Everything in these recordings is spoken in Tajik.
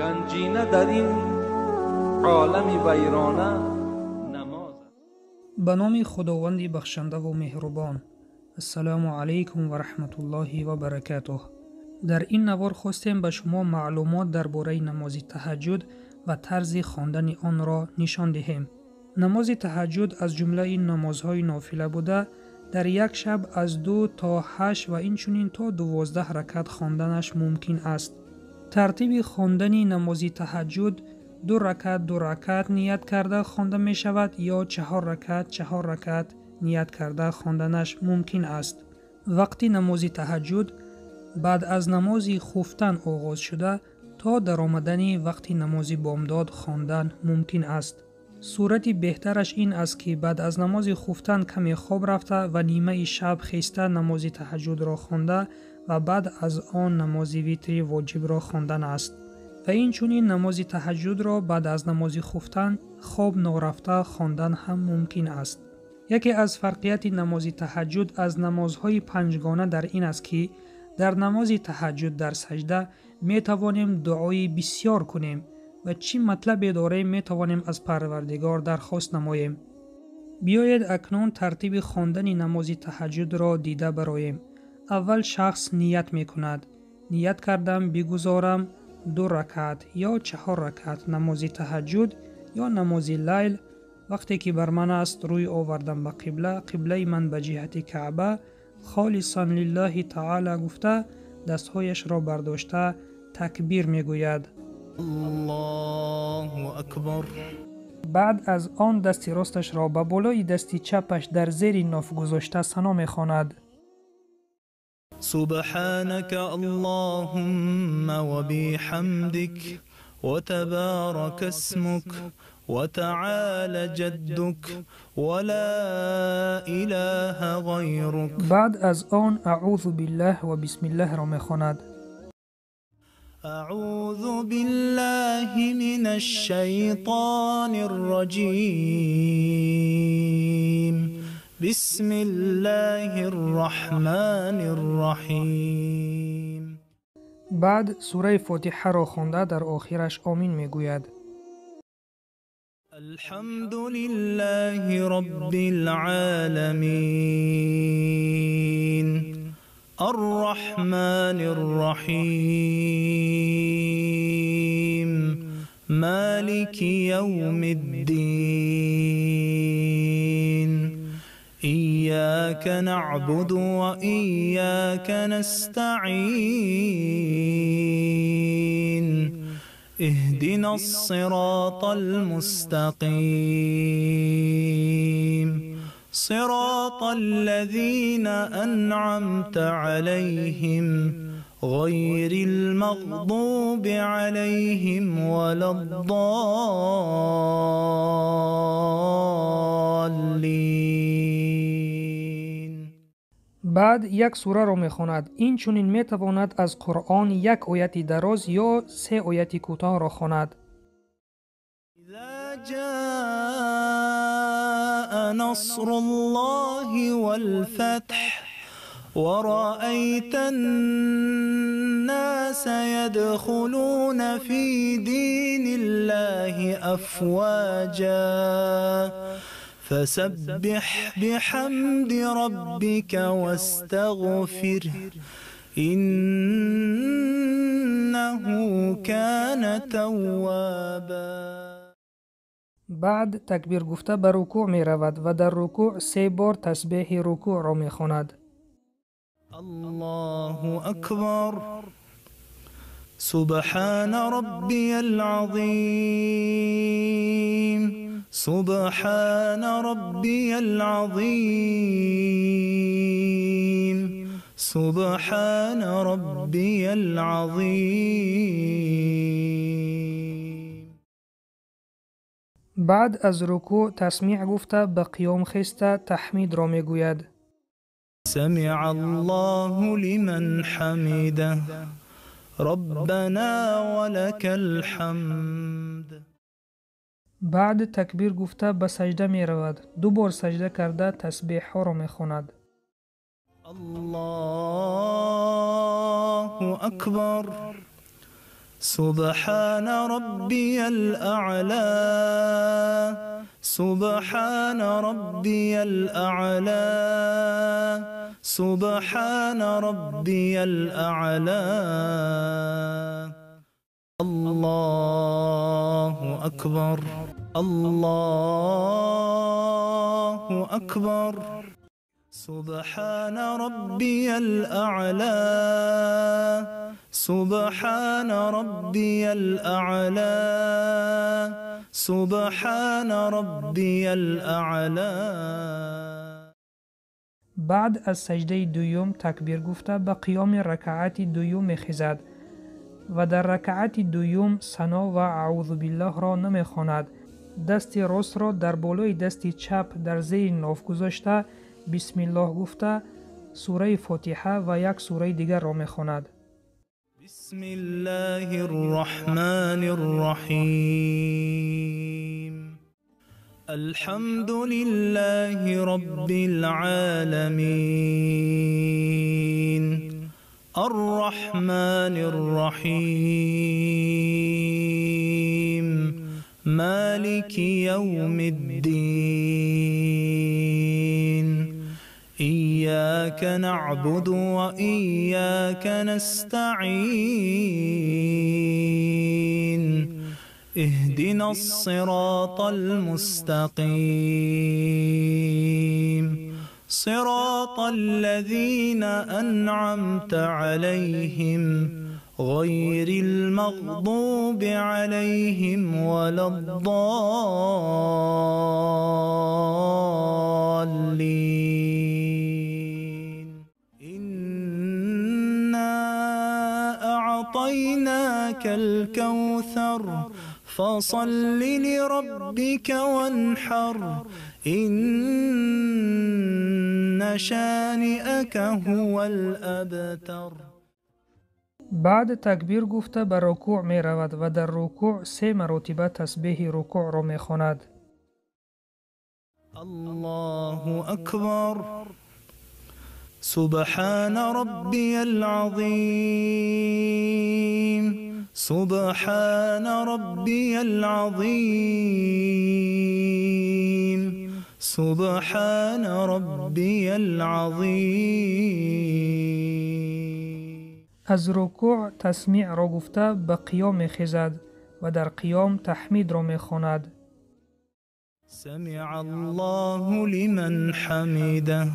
Ганҷина дар ин олами вайрона намоз аст. Ба номи Худованди бахшандаву меҳрубон. Ассалому алайкум ва раҳматуллоҳи ва баракатуҳ. Дар ин навор хостем ба шумо маълумот дар бораи намози таҳаҷҷуд ва тарзи хондани онро нишон диҳем. Намози таҳаҷҷуд аз ҷумлаи намозҳои нофила буда, дар як шаб аз 2 то 8 ва инчунин то 12 ракат хонданаш мумкин аст. Тартиби хондани намози таҳаҷҷуд 2 ракат 2 ракат ният карда хонда мешавад ё 4 ракат 4 ракат ният карда хонданаш мумкин аст. Вақти намози таҳаҷҷуд баъд аз намози хуфтан оғоз шуда то даромадани вақти намози бомдод хондан мумкин аст. Сурати беҳтараш ин аст, ки баъд аз намози хуфтан каме хоб рафта ва нимаи шаб хеста намози таҳаҷҷудро хонда ва баъд аз он намози витри воҷибро хондан аст. Ва инчунин намози таҳаҷҷудро баъд аз намози хуфтан хоб норафта хондан ҳам мумкин аст. Яке аз фарқияти намози таҳаҷҷуд аз намозҳои панҷгона дар ин аст, ки дар намози таҳаҷҷуд дар саҷда метавонем дуои бисёр кунем ва чӣ матлабе дорем метавонем аз Парвардигор дархост намоем. Биёед акнун тартиби хондани намози таҳаҷҷудро дида бароем. Аввал шахс ният мекунад. Ният кардам бигузорам 2 ракат ё 4 ракат намози таҳаҷҷуд ё намози лайл. Вақте ки бар ман аст рӯй овардам ба қибла, қиблаи ман ба ҷиҳати Каъба, холисан лиллаҳи таъала гуфта дастҳояшро бардошта такбир мегӯяд. Аллоҳу акбар. Баъд аз он дасти росташро ба болои дасти чапаш дар зери ноф гузошта сано мехонад. Субҳанака Аллоҳумма ва биҳамдик ва табарака исмук ва таъала ҷаддук ва ла илаҳа ғайрук. Баъд аз он аъузу биллаҳ ва бисмиллаҳро мехонад. أعوذ بالله من الشيطان الرجيم. بسم الله الرحمن الرحيم. بعد سورة فاتحة را خوانده در آخرش آمین میگوید. الحمد لله رب العالمين الرحمن الرحيم مالك يوم الدين إياك نعبد وإياك نستعين اهدنا الصراط المستقيم صراط الذين أنعمت عليهم غير المغضوب عليهم ولا الضالين. بعد یک سوره را میخواند. این چنین میتواند از قرآن یک آیت دراز یا 3 آیت کوتاه را خواند. اذا جاء نصر الله والفتح ورأيت الناس يدخلون في دين الله أفواجا فسبح بحمد ربك واستغفره إنه كان توابا. بعد تکبیر گفته به رکوع می رود و در رکوع 3 بار تسبیح رکوع را می خواند. الله اکبر. سبحان ربی العظیم. سبحان ربی العظیم. سبحان ربی العظیم. بعد از رکوع تسمیع گفته به قیام خسته تحمید را میگوید. سمع الله لمن حمده ربنا ولك الحمد. بعد تکبیر گفته به سجده می رود. 2 بار سجده کرده تسبیح ها را می خواند. الله اکبر. سبحان ربي الأعلى سبحان ربي الأعلى سبحان ربي الأعلى. الله أكبر الله أكبر. سبحان ربي الأعلى سبحان ربي الأعلى سبحان ربي الأعلى. بعد از سجده دوم تکبیر گفته به قیام رکعت دوم میخیزد و در رکعت دوم ثنا و اعوذ بالله را نمیخواند. دست راست را در بالای دست چپ در زیر ناف گذاشته بسم الله گفته سوره فاتحه و یک سوره دیگر را میخواند. بسم الله الرحمن الرحیم. الحمد لله رب العالمین. الرحمن الرحیم. مالک یوم الدین. إياك نعبد وإياك نستعين. اهدنا الصراط المستقيم. صراط الذين أنعمت عليهم غير المغضوب عليهم ولا الضالين. إنا أعطيناك الكوثر فصل لربك وانحر إن شانئك هو الأبتر. بعد تکبیر گفته به رکوع می رود و در رکوع 3 مرتبه تسبیح رکوع را می خواند. الله اکبر. سبحان ربی العظیم. سبحان ربی العظیم. سبحان ربی العظیم. از رکوع تسمیع را گفته به قیام میخیزد و در قیام تحمید را میخواند. سمع الله لمن حمده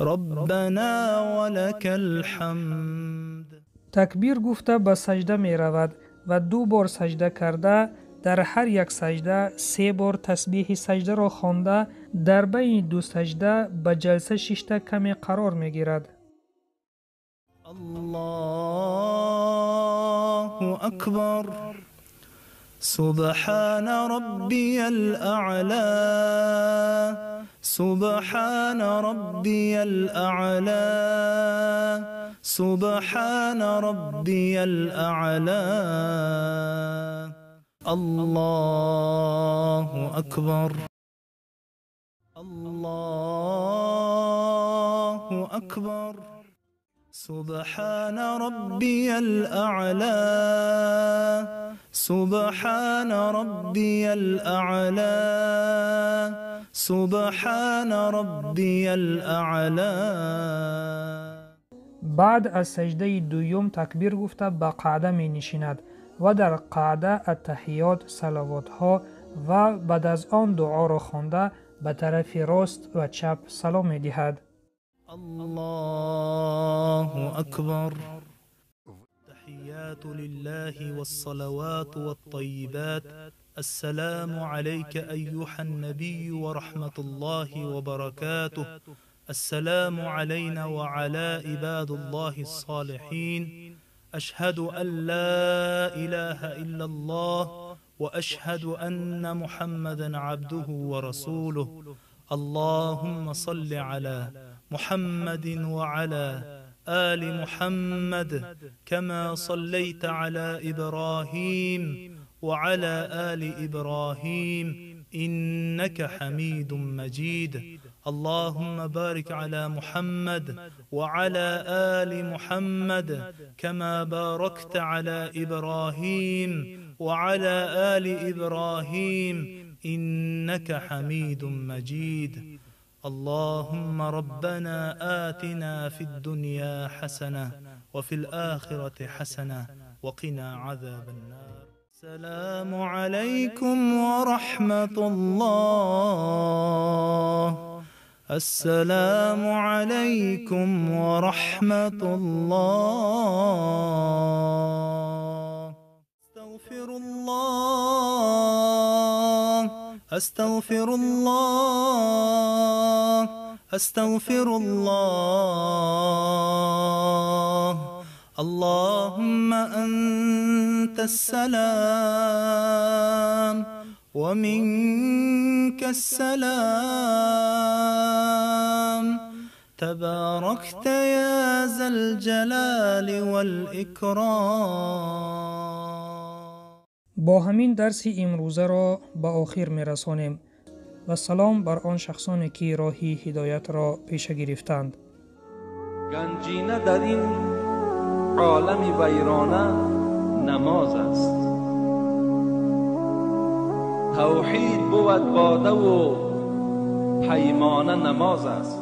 ربنا ولك الحمد. تکبیر گفته به سجده می رود و 2 بار سجده کرده در هر یک سجده 3 بار تسبیح سجده را خوانده در بین 2 سجده به جلسه ششته کمی قرار می گیرد. الله اکبر. سبحان ربی الاعلی. سبحان ربی الاعلی. سبحان ربی الاعلی. الله اکبر. الله اکبر. سبحان ربی الاعلی. سبحان ربی الاعلی. سبحان ربی الاعلی. بعد از سجده دوم تکبیر گفته به قعده می نشیند و در قعده التحیات، صلوات ها و بعد از آن دعا را خوانده به طرف راست و چپ سلام می دهد. الله اکبر. التحیات لله والصلوات والطیبات. السلام عليك أيها النبي ورحمة الله وبركاته. السلام علينا وعلى عباد الله الصالحين. أشهد أن لا إله إلا الله وأشهد أن محمدا عبده ورسوله. اللهم صل على محمد وعلى آل محمد كما صليت على إبراهيم وعلى آل إبراهيم إنك حميد مجيد. اللهم بارك على محمد وعلى آل محمد كما باركت على إبراهيم وعلى آل إبراهيم إنك حميد مجيد. اللهم ربنا آتنا في الدنيا حسنة وفي الآخرة حسنة وقنا عذاب النار. السلام عليكم ورحمة الله. السلام عليكم ورحمة الله. أستغفر الله، أستغفر الله، أستغفر الله. اللهم أنت السلام ومنك السلام، تباركت يا ذا الجلال والإكرام. Бо ҳамин дарси имрӯзаро ба охир мерасонем ва салом бар он шахсоне ки роҳи ҳидоятро пеша гирифтанд. Ганҷина дар ин олами вайрона намоз аст. Тавҳид бувад бодаву паймона намоз аст.